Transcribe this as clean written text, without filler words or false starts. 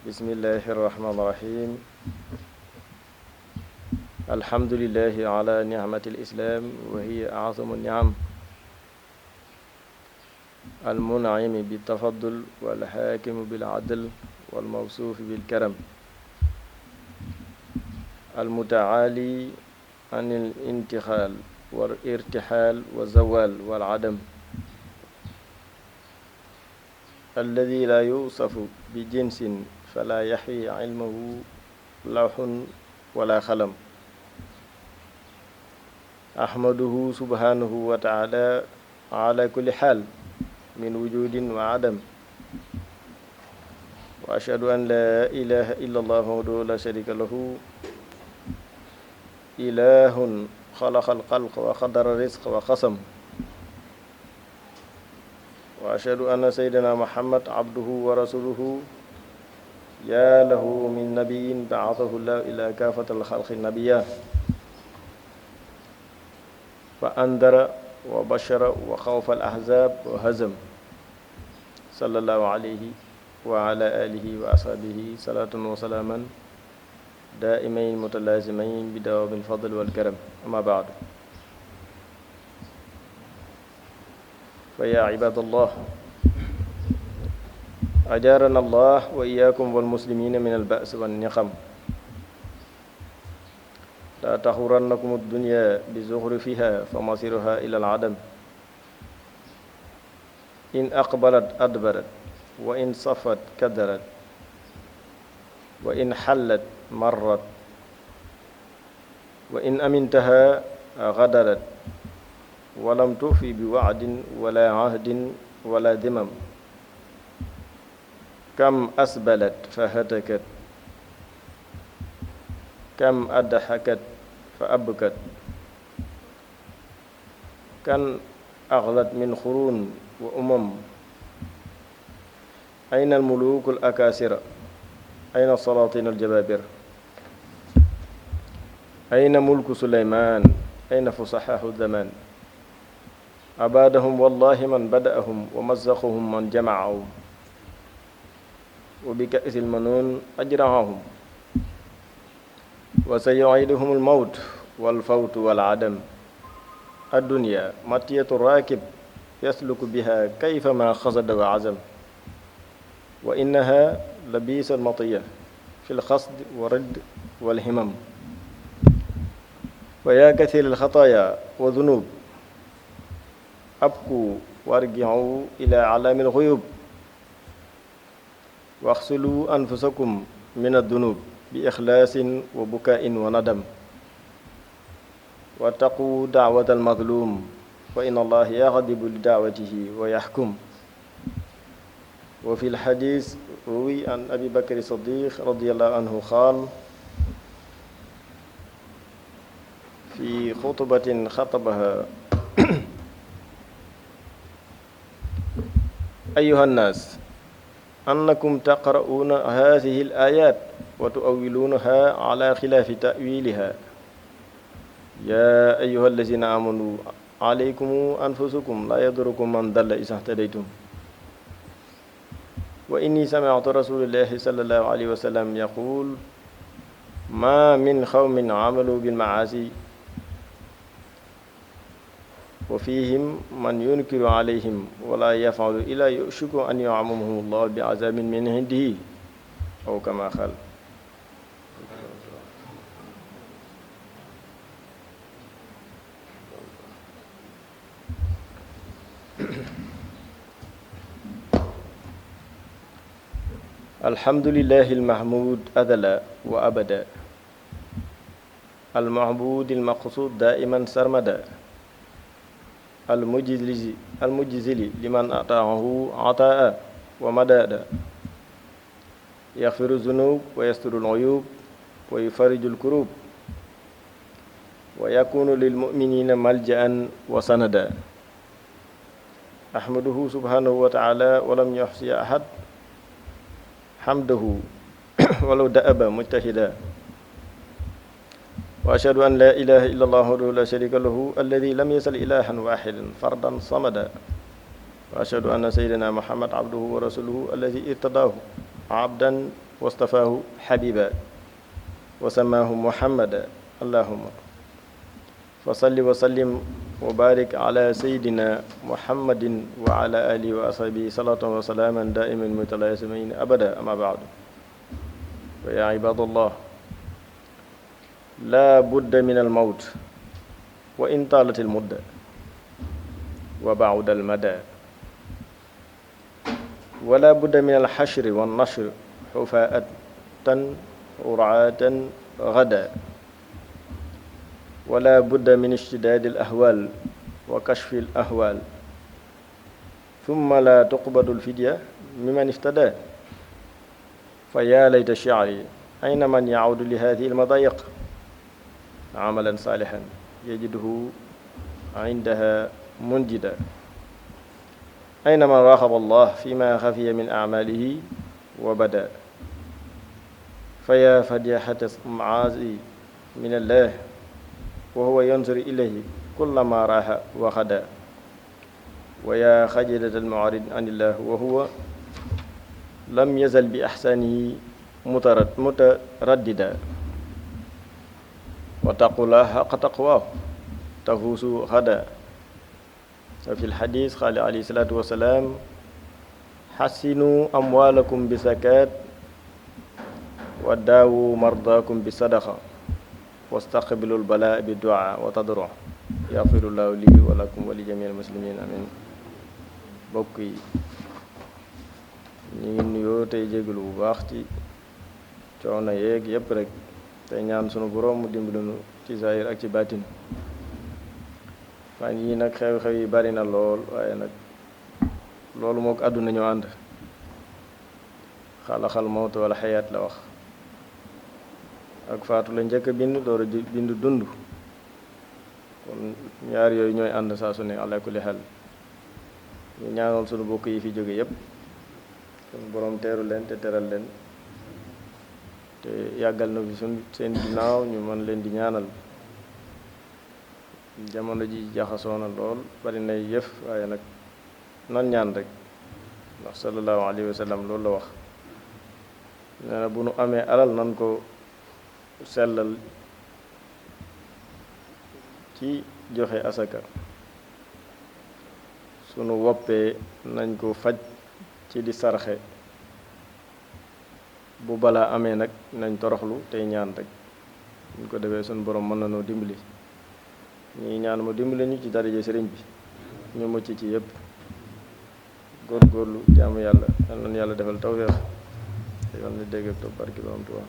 bismillahi irrahmani irrahim alhamdulilahi ala nicmati lislaam wa hiya azamu nicam almunacimi bitafadul walxaakimu bilcadl walmawsuufi bilkaram almutacaali an alintixaal walirtixaal walzawaal walcadam alladi laa yuusafu bijinsin falaa yaxwi cilmahu lawxun wala xalam axmaduhu subhaanahu wa taala ala kulli xaal min wujudin wa adam wa ashhadu an laa ilaha illa allah wahdahu la sharika lahu ilahun xalaqa alxalq wa qadara rizq wa qasam wa ashhadu anna sayyidina muhammad abduhu wa rasuluhu yaa lahu min nabiyin ba'athahu llahu ila kaafatal xalqi nabiyya fa andara wa bashara wa xawfa al ahzab wa hazam sallallahu alayhi wa ala alihi wa ashaabihi salaatan wa salaaman daa'imayn mutalaazimayn bi dawaamil fadl wal karam amma ba'du fa yaa ibaadallah ajaarana allah wa iyaakum walmuslimina min alba's wanniqam laa taxurannakum addunya bi zuxrufiha fa masiruha ila aladam in aqbalat adbarat wa in safat kadarat wa in xallat marrat wa in amintaha gadarat walam tufi bi wacdin wala ahdin wala dimam kam asbalat fa hatakat kam adxakat fa abkat kan axlat min xurun wa umam ayna almuluku alakasira ayna salatin aljababir ayna mulku suleyman ayna fusaxahu zaman abadahum wallahi man bada'ahum wa mazzaqahum man jamacahum wa bi ka'sil manuun ajrahahum wa sayu'iduhum al-mawt wal fawtu wal adam ad-dunya matiyatu raakib yasluku biha kayfa ma xasada wa azam wa innaha la biisa al-matiya fi al-xasd wa radd wal himam wa yaa kathira al-xataaya wa dunub abku warji'u ila alaami al-ghuyub waxsulu anfusakum min addunub bi ixlaasin wa bukain wa nadam wa taqu daawat almadlum fa in allah yaxdibu li daawatihi wa yaxkum wa fi lxadis ruwi an abi bakri sadiq radiallahu anhu qaal fi xutbatin xatabaha ayuha nnaas annakum taqra'uuna haadihi al-aayaat wa tu'awwiluunahaa alaa xilaafi ta'wiilihaa yaa ayyuha allaziina aamanuu alaykum anfusakum laa yadurukum man dalla izaa ihtadaytum wa innii sami'tu rasuulallaahi sallallaahu alayhi wa sallam yaquul maa min qawmin amaluu bil-ma'aasi wa fihim man yunkiru alayhim wala yafalu ila yushiku an yu'ammahum allah bi azabin min indihi aw kama qal alhamdulillahi almahmud adala wa abada almahbud almaqsud daiman sarmada almujzili liman ataahu ataa wa madada yaxfiru zunub wa yasturu luyub wa yufariju lkurub wa yakunu lilmuminina maljaan wa sanada ahmaduhu subhanahu wa taala walam yuxsi ahad hamdahu walaw daaba mujtahida wa ashhadu an laa ilaha illa allah wahdahu la sharika lahu alladi lam yazal ilahan waxidan fardan samada wa ashhadu anna sayyidina muhammad abduhu wa rasuluhu alladi irtadaahu abdan wastafaahu xabiba wa samaahu muhammada allahuma fa salli wa sallim wa barik ala sayidina muhammadin wa ala alihi wa ashabihi salatan wa salaaman daiman mutalasimain abada ama baadu wa ya ibadallah la budda min almawt wa in taalat almudda wa bauda almada wala budda min alxashri wannashri xufaatan uraatan gada wala budda min ishtidaadi alahwal wa kashfi alahwal thumma la tuqbadu alfidya mimman iftada fa yaa layta shi'ri ayna man ya'udu li hadihi almadayiq amalan salihan yajiduhu indaha munjida ayna man raxaba allah fima xafiya min acmalihi wa bada fa yaa fadixata maasi min allah wa huwa yanzuru ilayhi kullama raha wa xada wa yaa xajilata almurid an illah wa huwa lam yazal bi axsanihi mutaraddida wa taqullah xaqa taqwaahu tafuusu xada wa fi lxadis qaala alayhi salaatu wasalaam xassinu amwaalakum bi zakaat wa daawu mardaakum bi sadaqa wastaqbilu lbalaa bi duaa wa tadru yaxfirullahu lii wa lakum wa li jamii almuslimin amin bokk yi ñu ngi nuyoo tey jégalu bu baax ci coono yeeg yépp rek tey ñaan sunu boroom mu dimbalinu ci zahir ak ci baatin fan yii nag xew-xew yi bari na lool waaye nag loolu mook àdduna ñoo ànd xalaxal mawt wala xayaat la wax ak faatu la njëkk a bind door a bind dund kon ñaar yooyu ñooy ànd saa su ne ala kulli xel ñu ñaanal sunu bokk yi fi jóge yépp sunu boroom teeru leen te teral leen te yàggal na fi seen ginnaaw ñu mën leen di ñaanal jamono ji jaxasoo na lool bari nay yëf waaye nag nan ñaan rek ndax sallallahu alayhi wa sallam loolu la wax nee na bu nu amee alal nan ko sellal ci joxe asaka sunu woppee nañ ko faj ci di sarxe bu balaa amee nag nañ toroxlu tey ñaan rek ñu ko defee sunu borom mën na noo dimbali ñii ñaan mu dimbali ñu ci daraje sëriñ bi ñu mucc ci yépp góorgóorlu jaamu yàlla yal na yàlla defal tawfeex te yoon ni dégg ak topp barki borom Tuubaa